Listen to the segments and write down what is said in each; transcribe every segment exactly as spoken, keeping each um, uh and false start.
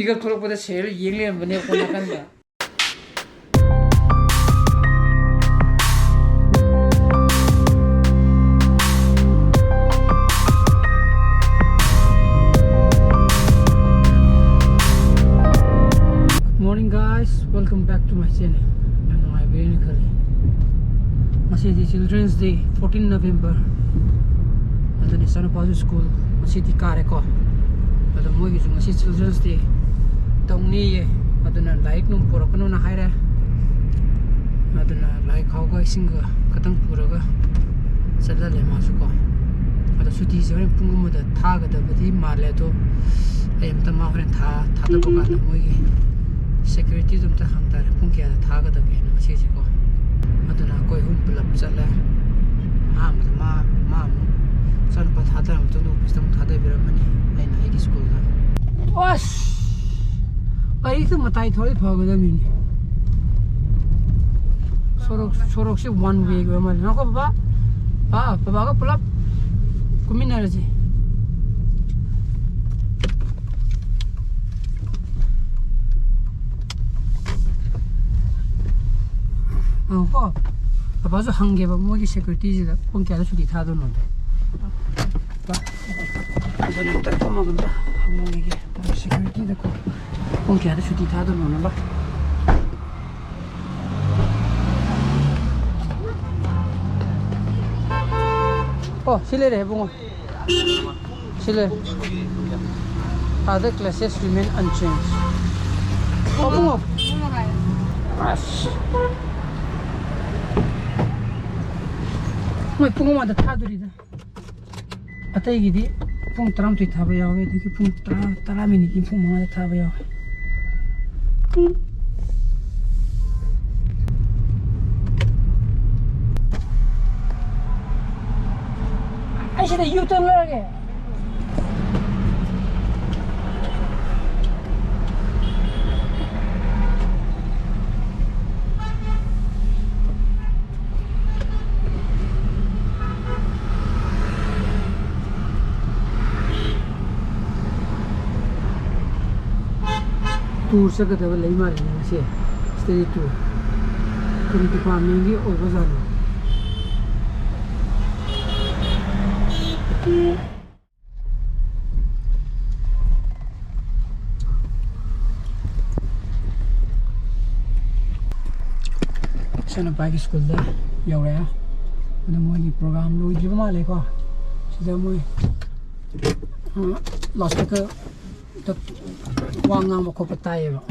ꯃꯤꯀꯞ ꯊꯣꯛꯂꯛꯄꯗ ꯁꯦꯔꯦꯜ ꯌꯦꯡ ꯂꯩꯔꯝꯕꯅꯦ ꯀꯣ ꯅꯥꯀꯟꯗ꯫ Good morning, guys. Welcome back to my channel. ꯌꯥꯝ ꯅꯨꯡꯉꯥꯏꯕꯤꯔꯦꯅ ꯈꯜꯂꯤ꯫ ꯉꯁꯤꯗꯤ Children's Day, fourteen November꯫ ꯑꯗꯨꯅ ꯏꯆꯥꯅꯨꯄꯥꯁꯨ ꯁ꯭ꯀꯨꯜ ꯉꯁꯤꯗꯤ ꯀꯥꯔꯦꯀꯣ꯫ ꯑꯗꯣ ꯃꯣꯏꯒꯤꯁꯨ ꯉꯁꯤ Children's Day ꯇꯧꯅꯤꯌꯦ꯫ ꯑꯗꯨꯅ ꯂꯥꯏꯔꯤꯛ ꯅꯨꯡ ꯄꯨꯔꯛꯀꯅꯨꯅ ꯍꯥꯏꯔꯦ꯫ ꯑꯗꯨꯅ ꯂꯥꯏꯔꯤꯛ ꯈꯥꯎꯒ ꯏꯁꯤꯡꯒ ꯈꯇꯪ ꯄꯨꯔꯒ ꯆꯠꯍꯜꯂꯦ ꯃꯥꯁꯨ ꯀꯣ꯫ ꯑꯗꯣ ꯁꯨꯇꯤꯁꯦ ꯍꯣꯔꯦꯟ ꯄꯨꯡ ꯑꯃꯗ ꯊꯥꯒꯗꯕꯗꯤ ꯃꯥꯜꯂꯦ꯫ ꯑꯗꯣ ꯑꯩ ꯑꯝꯇ ꯃꯥ ꯍꯣꯔꯦꯟ ꯊꯥ-, ꯊꯥꯗꯣꯛꯄ ꯀꯥꯟꯗ ꯃꯣꯏꯒꯤ securityꯗꯣ ꯑꯝꯇ ꯍꯪ ꯇꯥꯔꯦ, ꯄꯨꯡ ꯀꯌꯥꯗ ꯊꯥꯒꯗꯒꯦꯅ ꯉꯁꯤꯁꯦꯀꯣ꯫ ꯑꯗꯨꯅ ꯑꯩꯈꯣꯏ ꯑꯍꯨꯝ ꯄꯨꯂꯞ ꯆꯠꯂꯦ꯫ ꯑꯍꯥꯟꯕꯗ ꯃꯥ, ꯃꯥ ꯑꯃꯨꯛ ꯃꯆꯥꯅꯨꯄꯥ ꯊꯥꯗꯔ ꯃꯇꯨꯡꯗ officeꯇ ꯑꯃꯨꯛ ꯊꯥꯗꯕꯤꯔꯝꯃꯅꯤ, ꯑꯩꯅ ꯑꯩꯒꯤ ꯁ꯭ꯀꯨꯜꯗ꯫ ꯑꯁ! ꯑꯩꯁꯨ ꯃꯇꯥꯏ ꯊꯧꯔꯗꯤ ꯐꯒꯗꯕꯅꯤꯅꯦ꯫ ꯁꯣꯔꯣꯛ, ꯁꯣꯔꯣꯛꯁꯦ one way ꯑꯣꯏꯔ ꯃꯥꯜꯂꯦ꯫ ꯉꯥꯏꯈꯣ ꯕꯕꯥ꯫ ꯕꯥ, ꯕꯕꯥꯒ ꯄꯨꯂꯞ ꯀꯨꯝꯃꯤꯟꯅꯔꯁꯦ꯫ ꯑ ꯀꯣ, ꯄꯄꯥꯁꯨ ꯍꯪꯒꯦꯕ ꯃꯣꯏꯒꯤ securityꯁꯤꯗ ꯄꯨꯡ ꯀꯌꯥꯗ ꯁꯨꯇꯤ ꯊꯥꯗꯣꯏꯅꯣꯗꯣ꯫ ꯄꯥ, ꯑꯗꯨꯅ ꯑꯝꯇ ꯐꯝꯃꯒ ꯑꯝꯇ ꯍꯪꯉꯨꯈꯤꯒꯦ꯫ ꯃꯣꯏ securityꯗꯀꯣ ꯄꯨꯡ ꯀꯌꯥꯗ ꯁꯨꯇꯤ ꯊꯥꯗꯣꯏꯅꯣꯅꯕ꯫ ꯑꯣ, ꯁꯤ ꯂꯩꯔꯦ ꯏꯕꯨꯡꯉꯣ꯫ ꯁꯤ ꯂꯩ꯫ Other classes remain unchanged. ꯑꯣ, ꯄꯨꯡ ꯑꯃ꯫ ꯑꯁ꯫ ꯃꯣꯏ ꯄꯨꯡ ꯑꯃꯗ ꯊꯥꯗꯣꯔꯤꯗ꯫ ꯑꯇꯩꯒꯤꯗꯤ ꯄꯨꯡ ꯇꯔꯥꯃꯥꯊꯣꯏ ꯊꯥꯕ ꯌꯥꯎꯋꯦ, ꯑꯗꯒꯤ ꯄꯨꯡ ꯇꯔꯥ, ꯇꯔꯥ ꯃꯤꯅꯤꯠ ꯅꯤꯐꯨ ꯃꯉꯥꯗ ꯊꯥꯕ ꯌꯥꯎꯋꯦ꯫ ꯑꯩ ꯁꯤꯗ U-turn ꯂꯧꯔꯒꯦ꯫ ꯇꯨꯔ ꯆꯠꯀꯗꯕ ꯂꯩ ꯃꯥꯜꯂꯦꯅꯦ ꯉꯁꯤ꯫ Study tour. ꯀꯔꯤ ꯗꯤꯄꯥꯔꯠꯃꯦꯟꯒꯤ ꯑꯣꯏꯕꯖꯥꯠꯅꯣ? ꯏꯆꯥꯅꯨꯄꯥꯒꯤ ꯁ꯭ꯀꯨꯜꯗ ꯌꯧꯔꯛꯑꯦ꯫ ꯑꯗꯣ ꯃꯣꯏꯒꯤ ꯄ꯭ꯔꯣꯒ꯭ꯔꯥꯝ ꯂꯣꯏꯗ꯭ꯔꯤꯕ ꯃꯥꯜꯂꯦꯀꯣ꯫ ꯁꯤꯗ ꯃꯣꯏ, ꯑ, ꯂꯥꯎꯠ ꯁ꯭ꯄꯤꯀꯔꯗ ꯋꯥ ꯉꯥꯡꯕ ꯈꯣꯠꯄ ꯇꯥꯏꯌꯦꯕ꯫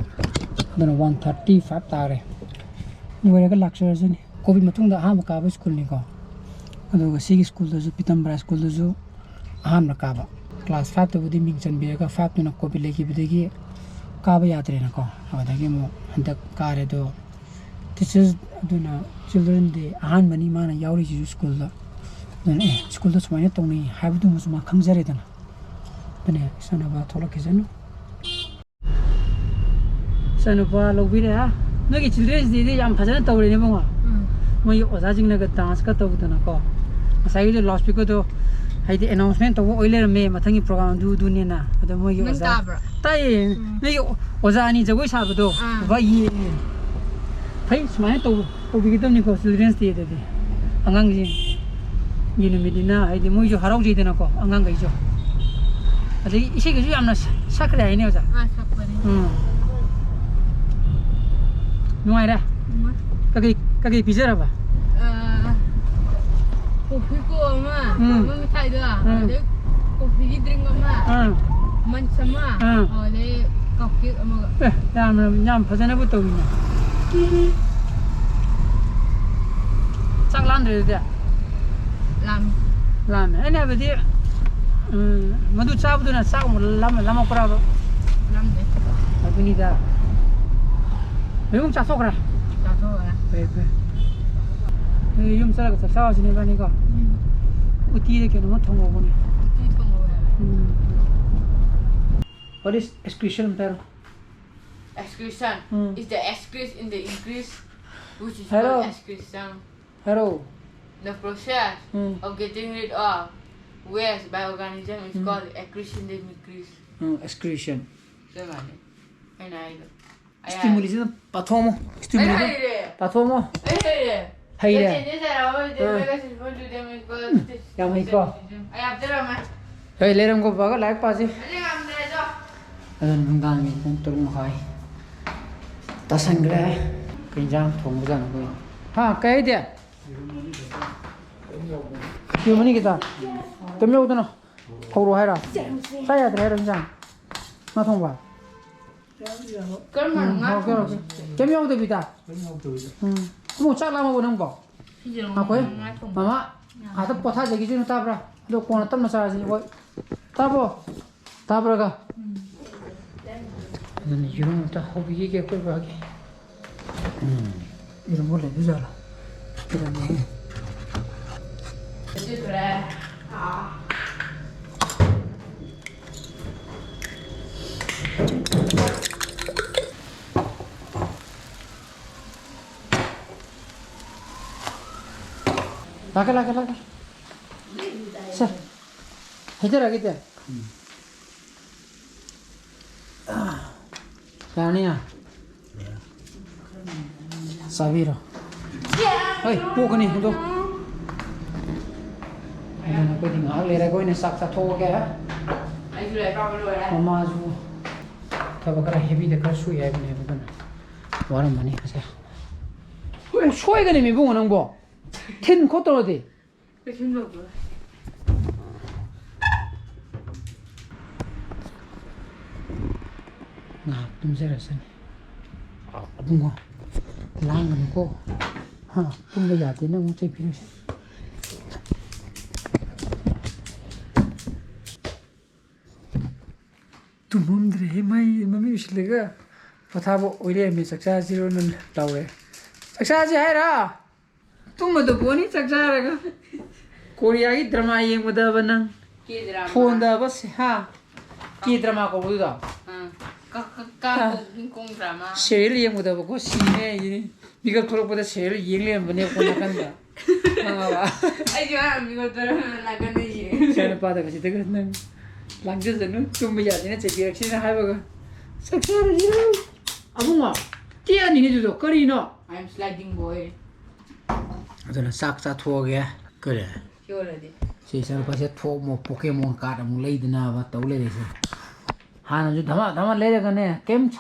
ꯑꯗꯨꯅ ꯋꯥꯟ ꯊꯥꯔꯇꯤ ꯐꯥꯏꯚ ꯇꯥꯔꯦ꯫ ꯂꯣꯏꯔꯒ ꯂꯥꯛꯆꯔꯁꯅꯤ꯫ ꯀꯣꯚꯤꯗ ꯃꯇꯨꯡꯗ ꯑꯍꯥꯟꯕ ꯀꯥꯕ ꯁ꯭ꯀꯨꯜꯅꯤꯀꯣ꯫ ꯑꯗꯨꯒ ꯁꯤꯒꯤ ꯁ꯭ꯀꯨꯜꯗꯁꯨ, ꯄꯤꯇꯝꯕꯔꯥ ꯁ꯭ꯀꯨꯜꯗꯁꯨ ꯑꯍꯥꯟꯕ ꯀꯥꯕ꯫ ꯀ꯭ꯂꯥꯁ ꯐꯥꯏꯚꯇꯕꯨꯗꯤ ꯃꯤꯡ ꯆꯟꯕꯤꯔꯒ, ꯐꯥꯏꯚꯇꯨꯅ ꯀꯣꯚꯤꯗ ꯂꯩꯈꯤꯕꯗꯒꯤ ꯀꯥꯕ ꯌꯥꯗ꯭ꯔꯦꯅꯀꯣ꯫ ꯑꯗꯨꯗꯒꯤ ꯑꯃꯨꯛ ꯍꯟꯗꯛ ꯀꯥꯔꯦ꯫ ꯑꯗꯣ ꯇꯤꯆꯔꯁ ꯑꯗꯨꯅ ꯆꯤꯜꯗ꯭ꯔꯦꯟ ꯗꯦ ꯑꯍꯥꯟꯕꯅꯤ ꯃꯥꯅ ꯌꯥꯎꯔꯤꯁꯤꯁꯨ ꯁ꯭ꯀꯨꯜꯗ꯫ ꯑꯗꯨꯅ, "ꯑꯦ, ꯁ꯭ꯀꯨꯜꯗ ꯁꯨꯃꯥꯏꯅ ꯇꯧꯅꯩ" ꯍꯥꯏꯕꯗꯨꯃꯁꯨ ꯃꯥ ꯈꯪꯖꯔꯦꯗꯅ꯫ ꯑꯗꯨꯅ ꯏꯆꯥꯅꯨꯄꯥ ꯊꯣꯛꯂꯛꯈꯤꯁꯅꯨ꯫ ꯏꯆꯥꯅꯨꯄꯥ ꯂꯧꯕꯤꯔꯦ, ꯍꯥ? ꯅꯣꯏꯒꯤ ꯆꯤꯜꯗ꯭ꯔꯦꯟꯁ ꯗꯦꯗꯤ ꯌꯥꯝ ꯐꯖꯅ ꯇꯧꯔꯦꯅꯦ, ꯏꯕꯨꯡꯉꯣ꯫ ꯎꯝ꯫ ꯃꯣꯏꯒꯤ ꯑꯣꯖꯥꯁꯤꯡꯅꯒ ꯗꯥꯟꯁꯀ ꯇꯧꯗꯅꯀꯣ꯫ ꯉꯁꯥꯏꯒꯤꯗꯣ ꯂꯥꯎꯠ ꯁ꯭ꯄꯤꯀꯔꯗꯣ, ꯍꯥꯏꯗꯤ, ꯑꯦꯅꯥꯎꯟꯁꯃꯦꯟ ꯇꯧꯕ ꯑꯣꯏ ꯂꯩꯔꯝꯃꯦ, ꯃꯊꯪꯒꯤ ꯄ꯭ꯔꯣꯒ꯭ꯔꯥꯝ ꯑꯗꯨ ꯑꯗꯨꯅꯦꯅ꯫ ꯑꯗꯣ ꯃꯣꯏꯒꯤ ꯅꯪ ꯑꯣꯖꯥ ꯇꯥꯕ꯭ꯔꯣ? ꯇꯥꯏꯌꯦ꯫ ꯎꯝ꯫ ꯅꯣꯏꯒꯤ ꯑꯣꯖꯥ ꯑꯅꯤ ꯖꯒꯣꯏ ꯁꯥꯕꯗꯣ, ꯑꯥ꯫ ꯕꯕꯥ ꯌꯦꯡꯉꯦ꯫ ꯐꯩ, ꯁꯨꯃꯥꯏꯅ ꯇꯧ-, ꯇꯧꯕꯤꯒꯗꯕꯅꯤꯀꯣ ꯆꯤꯜꯗ꯭ꯔꯦꯟꯁ ꯗꯦꯗꯗꯤ꯫ ꯑꯉꯥꯡꯁꯤꯡꯒꯤ ꯅꯨꯃꯤꯠꯅꯤꯅ, ꯍꯥꯏꯗꯤ, ꯃꯣꯏꯁꯨ ꯍꯔꯥꯎꯖꯩꯗꯅꯀꯣ, ꯑꯉꯥꯡꯈꯩꯁꯨ꯫ ꯑꯗꯒꯤ ꯏꯁꯩꯒꯁꯨ ꯌꯥꯝꯅ ꯁ-, ꯁꯛꯈ꯭ꯔꯦ ꯍꯥꯏꯅꯦ, ꯑꯣꯖꯥ꯫ ꯑꯥ, ꯁꯛꯄꯅꯦ꯫ ꯎꯝ꯫ ꯅꯨꯡꯉꯥꯏꯔꯦ? ꯅꯨꯡꯉꯥꯏ꯫ ꯀꯀꯩ, ꯀꯀꯩ ꯄꯤꯖꯔꯕ? ꯑꯥ, ꯀꯣꯐꯤ ꯀꯣ ꯑꯃ, ꯎꯝ꯫ ꯑꯃ ꯃꯤꯊꯥꯏꯗꯣ, ꯎꯝ꯫ ꯑꯗꯩ ꯀꯣꯐꯤꯒꯤ ꯗ꯭ꯔꯤꯡ ꯑꯃ, ꯎꯝ꯫ ꯃꯟꯆ ꯑꯃ, ꯎꯝ꯫ ꯑꯗꯩ ꯀꯞ ꯀꯦꯛ ꯑꯃꯒ꯫ ꯑꯦ, ꯌꯥꯝꯅ, ꯌꯥꯝ ꯐꯖꯅꯕꯨ ꯇꯧꯏꯅꯦ꯫ ꯆꯥꯛ ꯂꯥꯝꯗ꯭ꯔꯦ ꯑꯗꯨꯗꯤ? ꯂꯥꯝꯃꯤ꯫ ꯂꯥꯝꯃꯦ꯫ ꯑꯩꯅ ꯍꯥꯏꯕꯗꯤ, ꯎꯝ, ꯃꯗꯨ ꯆꯥꯕꯗꯨꯅ ꯆꯥꯛ ꯑꯃꯨꯛ ꯂꯥꯝ-, ꯂꯥꯝꯃꯛꯄ꯭ꯔꯥꯕ? ꯂꯥꯝꯗꯦ꯫ ꯑꯗꯨꯅꯤꯗ꯫ ꯂꯣꯏꯃꯛ ꯆꯥꯊꯣꯛꯈ꯭ꯔꯦ? ꯆꯥꯊꯣꯛꯈ꯭ꯔꯦ꯫ ꯐꯩ, ꯐꯩ꯫ ꯑꯗꯨꯗꯤ ꯌꯨꯝ ꯆꯠꯂꯒ ꯆꯥꯛ ꯆꯥꯔꯁꯤꯅꯦ ꯏꯕꯥꯅꯤꯀꯣ? ꯎꯝ꯫ ꯎꯇꯤꯗ ꯀꯩꯅꯣꯝꯃ ꯊꯣꯡꯍꯧꯕꯅꯦ꯫ ꯎꯇꯤ ꯊꯣꯡꯍꯧꯋꯦ ꯍꯥꯏꯕ꯫ ꯎꯝ꯫ What is excretion ꯑꯝꯇ ꯍꯥꯏꯔꯣ? Excretion um. Is the excrete in the increase, which is ꯍꯥꯏꯔꯣ꯫ Called excretion꯫ ꯍꯥꯏꯔꯣ꯫ The process um. Of getting rid of waste by organism is um. Called excretion in the increase꯫ Um, excretion꯫ ꯆꯞ ꯃꯥꯟꯅꯩ꯫ ꯑꯩꯅ ꯍꯥꯏꯗꯣ꯫ ꯑꯩ ꯁ꯭ꯇꯤꯃꯨꯂꯤꯁꯤꯅ ꯄꯥꯊꯣꯛꯑꯝꯃꯣ꯫ ꯑꯩ ꯁ꯭ꯇꯤꯃꯨꯂꯤꯁꯤꯅ ꯍꯩꯔꯦ꯫ ꯄꯥꯊꯣꯛꯑꯝꯃꯣ꯫ ꯑꯩ ꯍꯩꯔꯦ꯫ ꯍꯩꯔꯦ? ꯆꯦꯆꯦ ꯆꯦꯔꯥ ꯍꯣꯏ ꯑꯥ꯫ ꯗꯦꯕꯒ ꯁꯤꯜꯕ ꯗꯨꯗꯦ ꯃꯣꯏ ꯀꯣ ꯌꯥꯝ ꯍꯩꯀꯣ? ꯑꯩ ꯍꯥꯞꯆꯔꯝꯃꯦ꯫ ꯍꯩ, ꯂꯩꯔꯝꯒꯣ ꯕꯕꯥꯒ ꯂꯥꯏꯔꯤꯛ ꯄꯥꯁꯤ꯫ ꯑꯩ ꯉꯝꯗ꯭ꯔꯦꯗꯣ꯫ ꯑꯗꯨꯅ ꯅꯨꯡꯗꯥꯡꯒꯤ ꯄꯨꯡ ꯇꯔꯨꯛ ꯃꯈꯥꯏ ꯇꯥꯁꯟꯈ꯭ꯔꯦ꯫ ꯀꯩ ꯏꯟꯖꯥꯡ ꯊꯣꯡꯕꯖꯥꯠꯅꯣ ꯑꯩꯈꯣꯏ? ꯍꯥ, ꯀꯩ ꯍꯥꯏꯗꯤ? ꯌꯦꯔꯨꯝ ꯑꯅꯤ ꯈꯤꯇ꯫ ꯀꯩꯝ ꯌꯥꯎꯗꯅ ꯍꯧꯔꯣ ꯍꯥꯏꯔꯣ? ꯆꯥ ꯌꯥꯗ꯭ꯔꯦ ꯍꯥꯏꯔꯣ ꯏꯟꯖꯥꯡ? ꯉꯥ ꯊꯣꯡꯕ? ꯀꯔꯝꯕꯅꯣ ꯎꯝ, ꯉꯥ ꯍꯧꯔꯛꯀꯦ, ꯍꯧꯔꯛꯀꯦ꯫ ꯊꯣꯡꯕꯁꯦ? ꯀꯩꯝ ꯌꯥꯎꯗꯕꯤꯗ? ꯀꯩꯝ ꯌꯥꯎꯗꯕꯤꯗ꯫ ꯎꯝ꯫ ꯑꯃꯨꯛ ꯆꯥꯛ ꯂꯥꯝꯃꯕꯣ ꯅꯪꯕꯣ? ꯁꯤꯁꯦ ꯉꯥꯈꯣꯏ, ꯉꯥ ꯊꯣꯡꯕ꯫ ꯃꯃꯥ, ꯉꯥꯗ ꯄꯣꯊꯥꯖꯈꯤꯁꯅꯨ ꯇꯥꯕ꯭ꯔꯥ? ꯑꯗꯣ ꯀꯣꯟꯅ ꯇꯞꯅ ꯆꯥꯔꯁꯤ ꯍꯣꯏ꯫ ꯇꯥꯕ꯭ꯔꯣ? ꯇꯥꯕ꯭ꯔꯥꯒ? ꯎꯝ꯫ ꯑꯗꯨꯅ ꯌꯦꯔꯨꯝ ꯑꯝꯇ ꯍꯧꯕꯤꯈꯤꯒꯦ ꯑꯩꯈꯣꯏ ꯕꯥꯒꯤ꯫ ꯎꯝ꯫ ꯌꯦꯔꯨꯝꯕꯨ ꯂꯩꯗꯣꯏꯖꯥꯠꯂꯣ? ꯌꯦꯔꯨꯝ ꯂꯩ꯫ ꯂꯥꯛꯀꯦ, ꯂꯥꯛꯀꯦ, ꯂꯥꯛꯀꯦ꯫ ꯁꯦ, ꯍꯩꯖꯔꯛꯑꯒꯦ, ꯏꯆꯦ꯫ ꯎꯝ꯫ ꯌꯥꯔꯅꯤꯅ? ꯌꯥꯔꯦ꯫ ꯆꯥꯕꯤꯔꯣ꯫ ꯍꯣꯏ, ꯄꯣꯛꯀꯅꯤ ꯑꯗꯣ꯫ ꯑꯗꯨꯅ ꯑꯩꯈꯣꯏꯗꯤ ꯉꯥꯏꯍꯥꯛ ꯂꯩꯔꯒ ꯑꯣꯏꯅ ꯆꯥꯛ ꯆꯥꯊꯣꯛꯑꯒꯦ꯫ ꯑꯩꯁꯨ ꯂꯥꯏꯔꯤꯛ ꯄꯥꯕ ꯂꯣꯏꯔꯦ꯫ ꯃꯃꯥꯁꯨ ꯊꯕꯛ ꯈꯔ ꯍꯦꯕꯤꯗ ꯈꯔ ꯁꯨꯏ ꯍꯥꯏꯕꯅꯦꯕ, ꯑꯗꯨꯅ ꯋꯥꯔꯝꯃꯅꯤ ꯉꯁꯥꯏ꯫ ꯍꯣꯏ, ꯁꯣꯏꯒꯅꯤ ꯃꯤꯕꯨꯡꯉꯣ ꯅꯪꯕꯣ꯫ ꯊꯤꯟ ꯈꯣꯠꯇꯧꯔꯗꯤ꯫ ꯀꯩꯁꯨꯝ ꯇꯧꯗꯦ꯫ ꯉꯥꯏꯍꯥꯛ ꯇꯨꯝꯖꯔꯁꯅꯤ꯫ ꯑꯕꯨꯡꯉꯣ, ꯂꯥꯡꯒꯅꯨꯀꯣ꯫ ꯍꯥ, ꯇꯨꯝꯕ ꯌꯥꯗꯦꯅ ꯑꯃꯨꯛ ꯆꯩꯕꯤꯔꯣꯏꯁꯦ꯫ ꯇꯨꯝꯃꯝꯗ꯭ꯔꯦꯍꯦ, ꯃꯩ ꯃꯃꯤꯠ ꯎꯏꯁꯤꯜꯂꯒ ꯄꯣꯊꯥꯕ ꯑꯣꯏ ꯂꯩꯔꯝꯃꯦ꯫ "ꯆꯥꯛ ꯆꯥꯁꯤꯔꯣ?" ꯅꯪ ꯂꯥꯎꯔꯦ꯫ "ꯆꯥꯛ ꯆꯥꯁꯤ ꯍꯥꯏꯔ? ꯇꯨꯝꯃꯗꯕꯨꯅꯤ ꯆꯥꯛ ꯆꯥꯔꯒ꯫ ꯀꯣꯔꯤꯌꯥꯒꯤ ꯗ꯭ꯔꯃꯥ ꯌꯦꯡꯕꯗꯕ ꯅꯪ꯫ ꯀꯦ ꯗ꯭ꯔꯃꯥ꯫ ꯐꯣꯟꯗꯕ ꯁꯦ-, ꯍꯥ? ꯀꯦ ꯗ꯭ꯔꯃꯥ ꯀꯧꯕꯗꯨꯗꯣ? ꯑꯥ꯫ ꯀ-, ꯀ-, ꯀꯥꯡ ꯍꯥ꯫ ꯀꯣꯡ-, ꯀꯣꯡ ꯗ꯭ꯔꯃꯥ꯫ ꯁꯦꯔꯤꯌꯦꯜ ꯌꯦꯡꯕꯗꯕꯀꯣ ꯁꯤꯅꯦ ꯍꯥꯏꯁꯤꯅꯤ꯫ ꯃꯤꯀꯞ ꯊꯣꯛꯂꯛꯄꯗ ꯁꯦꯔꯤꯌꯦꯜ ꯌꯦꯡ ꯂꯩꯔꯝꯕꯅꯦꯕꯀꯣ ꯅꯥꯀꯟꯗ꯫ ꯈꯪꯉꯕ? ꯑꯩꯁꯨ ꯑꯥ ꯃꯤꯀꯞ ꯊꯣꯛꯂꯛꯄꯗ ꯅꯥꯀꯟꯗ ꯌꯦꯡꯉꯦ꯫ ꯏꯆꯥ ꯅꯨꯄꯥꯗꯒ ꯁꯤꯗꯒ ꯅꯪ ꯂꯥꯡꯖꯁꯅꯨ, ꯇꯨꯝꯕ ꯌꯥꯗꯦꯅ ꯆꯩꯕꯤꯔꯛꯁꯤꯅ ꯍꯥꯏꯕꯒ꯫ ꯆꯥꯛ ꯆꯥꯔꯁꯤꯔꯣ? ꯑꯕꯨꯡꯉꯣ, ꯇꯦꯛꯑꯅꯤꯅꯦ ꯑꯗꯨꯗꯣ꯫ ꯀꯔꯤꯅꯣ? I am sliding boy. ꯑꯗꯨꯅ ꯆꯥꯛ ꯆꯥꯊꯣꯛꯑꯒꯦ꯫ ꯀꯔꯤ? ꯁꯤ ꯑꯣꯏꯔꯗꯤ꯫ ꯁꯤ ꯏꯆꯥꯅꯨꯄꯥꯁꯦ ꯊꯣꯛꯑꯃꯣ ꯄꯣꯀꯦꯃꯣꯟ ꯀꯥꯔꯠ ꯑꯃꯨꯛ ꯂꯩꯗꯅꯕ ꯇꯧ ꯂꯩꯔꯦꯁꯦ꯫ ꯍꯥꯟꯅꯁꯨ ꯙꯃꯥ ꯙꯃꯥ ꯂꯩꯔꯒꯅꯦ, ꯀꯩꯝ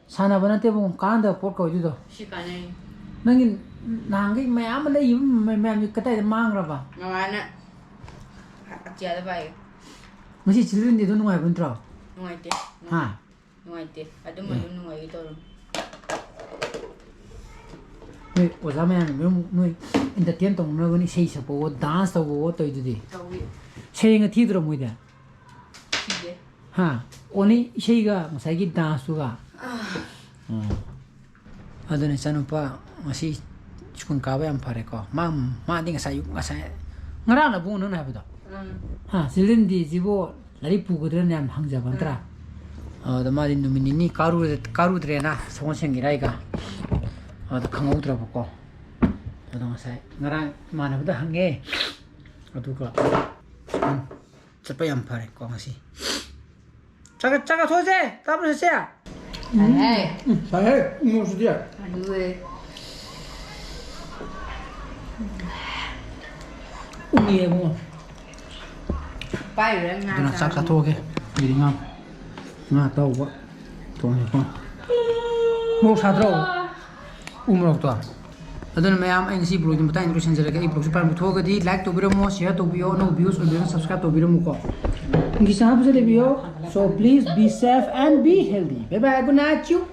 ꯁꯥꯟꯅꯕ ꯅꯠꯇꯦꯕꯨ, ꯀꯥꯟꯗꯕ ꯄꯣꯠ ꯀꯧꯏꯗꯨꯗꯣ꯫ ꯁꯤ ꯀꯥꯟꯅꯩ꯫ ꯅꯪꯒꯤ ꯅꯍꯥꯟꯈꯩ ꯃꯌꯥꯝ ꯑꯃ ꯂꯩꯈꯤꯕ ꯃ-, ꯃꯌꯥꯝꯗꯤ ꯀꯗꯥꯏꯗ ꯃꯥꯡꯈ꯭ꯔꯕ? ꯃꯃꯥꯅ ꯑꯇꯤꯌꯥꯗ ꯄꯥꯏ꯫ ꯉꯁꯤ ꯆꯤꯜꯗ꯭ꯔꯦꯟ ꯗꯦꯗꯣ ꯅꯨꯡꯉꯥꯏꯕ ꯅꯠꯇ꯭ꯔꯣ? ꯅꯨꯡꯉꯥꯏꯇꯦ꯫ ꯍꯥ? ꯅꯨꯡꯉꯥꯏꯇꯦ꯫ ꯑꯗꯨꯝ ꯑꯦ꯫ ꯑꯗꯨꯝ ꯅꯨꯡꯉꯥꯏꯒꯦ ꯇꯧꯔꯝꯃꯤ꯫ ꯅꯣꯏ ꯑꯣꯖꯥ ꯃꯌꯥꯝꯅ ꯂꯣꯏꯅꯃꯛ ꯅꯣꯏ entertain ꯇꯧꯅꯅꯕꯅꯤ, ꯏꯁꯩ ꯁꯛꯄꯋꯣ, dance ꯇꯧꯕꯋꯣ ꯇꯧꯔꯤꯗꯨꯗꯤ꯫ ꯇꯧꯏ꯫ ꯁꯩꯔꯦꯡꯒ ꯊꯤꯗ꯭ꯔꯣ ꯃꯣꯏꯗꯤ? ꯊꯤꯗꯦ꯫ ꯍꯥ? Only ꯏꯁꯩꯒ ꯉꯁꯥꯏꯒꯤ danceꯇꯨꯒ? ꯑꯥ꯫ ꯑꯣ꯫ ꯑꯗꯨꯅ ꯏꯆꯥꯅꯨꯄꯥ ꯉꯁꯤ ꯁ꯭ꯀꯨꯜ ꯀꯥꯕ ꯌꯥꯝ ꯐꯔꯦꯀꯣ꯫ ꯃꯥ, ꯃꯥꯗꯤ ꯉꯁꯥꯏ ꯑꯌꯨꯛ, ꯉꯁꯥꯏ, ꯉꯔꯥꯡ ꯅꯕꯨꯡ ꯅꯪꯅ ꯍꯥꯏꯕꯗꯣ? ꯎꯝ꯫ ꯍꯥ, children dayꯁꯤꯕꯨ ꯂꯥꯏꯔꯤꯛ ꯄꯨꯒꯗ꯭ꯔꯅ ꯌꯥꯝ ꯍꯪꯖꯕ ꯅꯠꯇ꯭ꯔꯥ? ꯎꯝ꯫ ꯑꯗ ꯃꯥꯗꯤ ꯅꯨꯃꯤꯠ ꯅꯤꯅꯤ ꯀꯥꯔꯨ-, ꯀꯥꯔꯨꯗ꯭ꯔꯦꯅ ꯁꯒꯣꯜꯁꯦꯟꯒꯤ ꯏꯔꯥꯏꯒ꯫ ꯑꯗ ꯈꯪꯍꯧꯗ꯭ꯔꯕꯀꯣ꯫ ꯑꯗꯣ ꯉꯁꯥꯏ ꯉꯔꯥꯡ ꯏꯃꯥꯟꯅꯕꯗ ꯍꯪꯉꯦ꯫ ꯑꯗꯨꯒ ꯆꯠꯄ ꯌꯥꯝ ꯐꯔꯦꯀꯣ ꯉꯁꯤ꯫ ꯆꯥꯛ, ꯆꯥꯛ ꯆꯥꯊꯣꯛꯑꯁꯦ, ꯆꯥꯕ ꯆꯠꯁꯦ꯫ ꯁꯥꯏꯍꯦ꯫ ꯎꯝ, ꯁꯥꯏꯍꯦ, ꯎꯃꯣꯔꯣꯛꯁꯤꯗꯤ꯫ ꯑꯗꯨꯋꯦ꯫ ꯎꯅꯤꯌꯦ, ꯏꯕꯨꯡꯉꯣ꯫ ꯄꯥꯏꯔꯨꯔꯦ ꯉꯥ ꯑꯗꯨꯅ ꯆꯥꯛ ꯆꯥꯕ꯫ ꯆꯥꯊꯣꯛꯑꯒꯦ꯫ ꯑꯩꯗꯤ ꯉꯥ, ꯉꯥ ꯑꯇꯥꯎꯕ ꯊꯣꯡꯉꯦꯀꯣ꯫ ꯃꯣꯔꯣꯛ ꯁꯥꯗ꯭ꯔꯣ? ꯎ ꯃꯣꯔꯣꯛꯇꯣ꯫ ꯑꯗꯨꯅ ꯃꯌꯥꯝ, ꯑꯩ ꯉꯁꯤ vlogꯁꯤ ꯃꯇꯥꯡꯗ ꯂꯣꯏꯁꯤꯟꯖꯔꯒꯦ꯫ ꯑꯩ vlogꯁꯤ ꯄꯥꯝꯕ ꯊꯣꯛꯑꯒꯗꯤ like ꯇꯧꯕꯤꯔꯝꯃꯣ, share ꯇꯧꯕꯤꯌꯣ, ꯑꯅꯧꯕ viewers ꯑꯣꯏꯕꯤꯔꯒꯅ subscribe ꯇꯧꯕꯤꯔꯝꯃꯨꯀꯣ꯫ ꯅꯨꯡꯒꯤ ꯆꯥꯅ ꯐꯖꯅ ꯂꯩꯕꯤꯌꯣ꯫ So please be safe and be healthy. Bye bye, good night, you.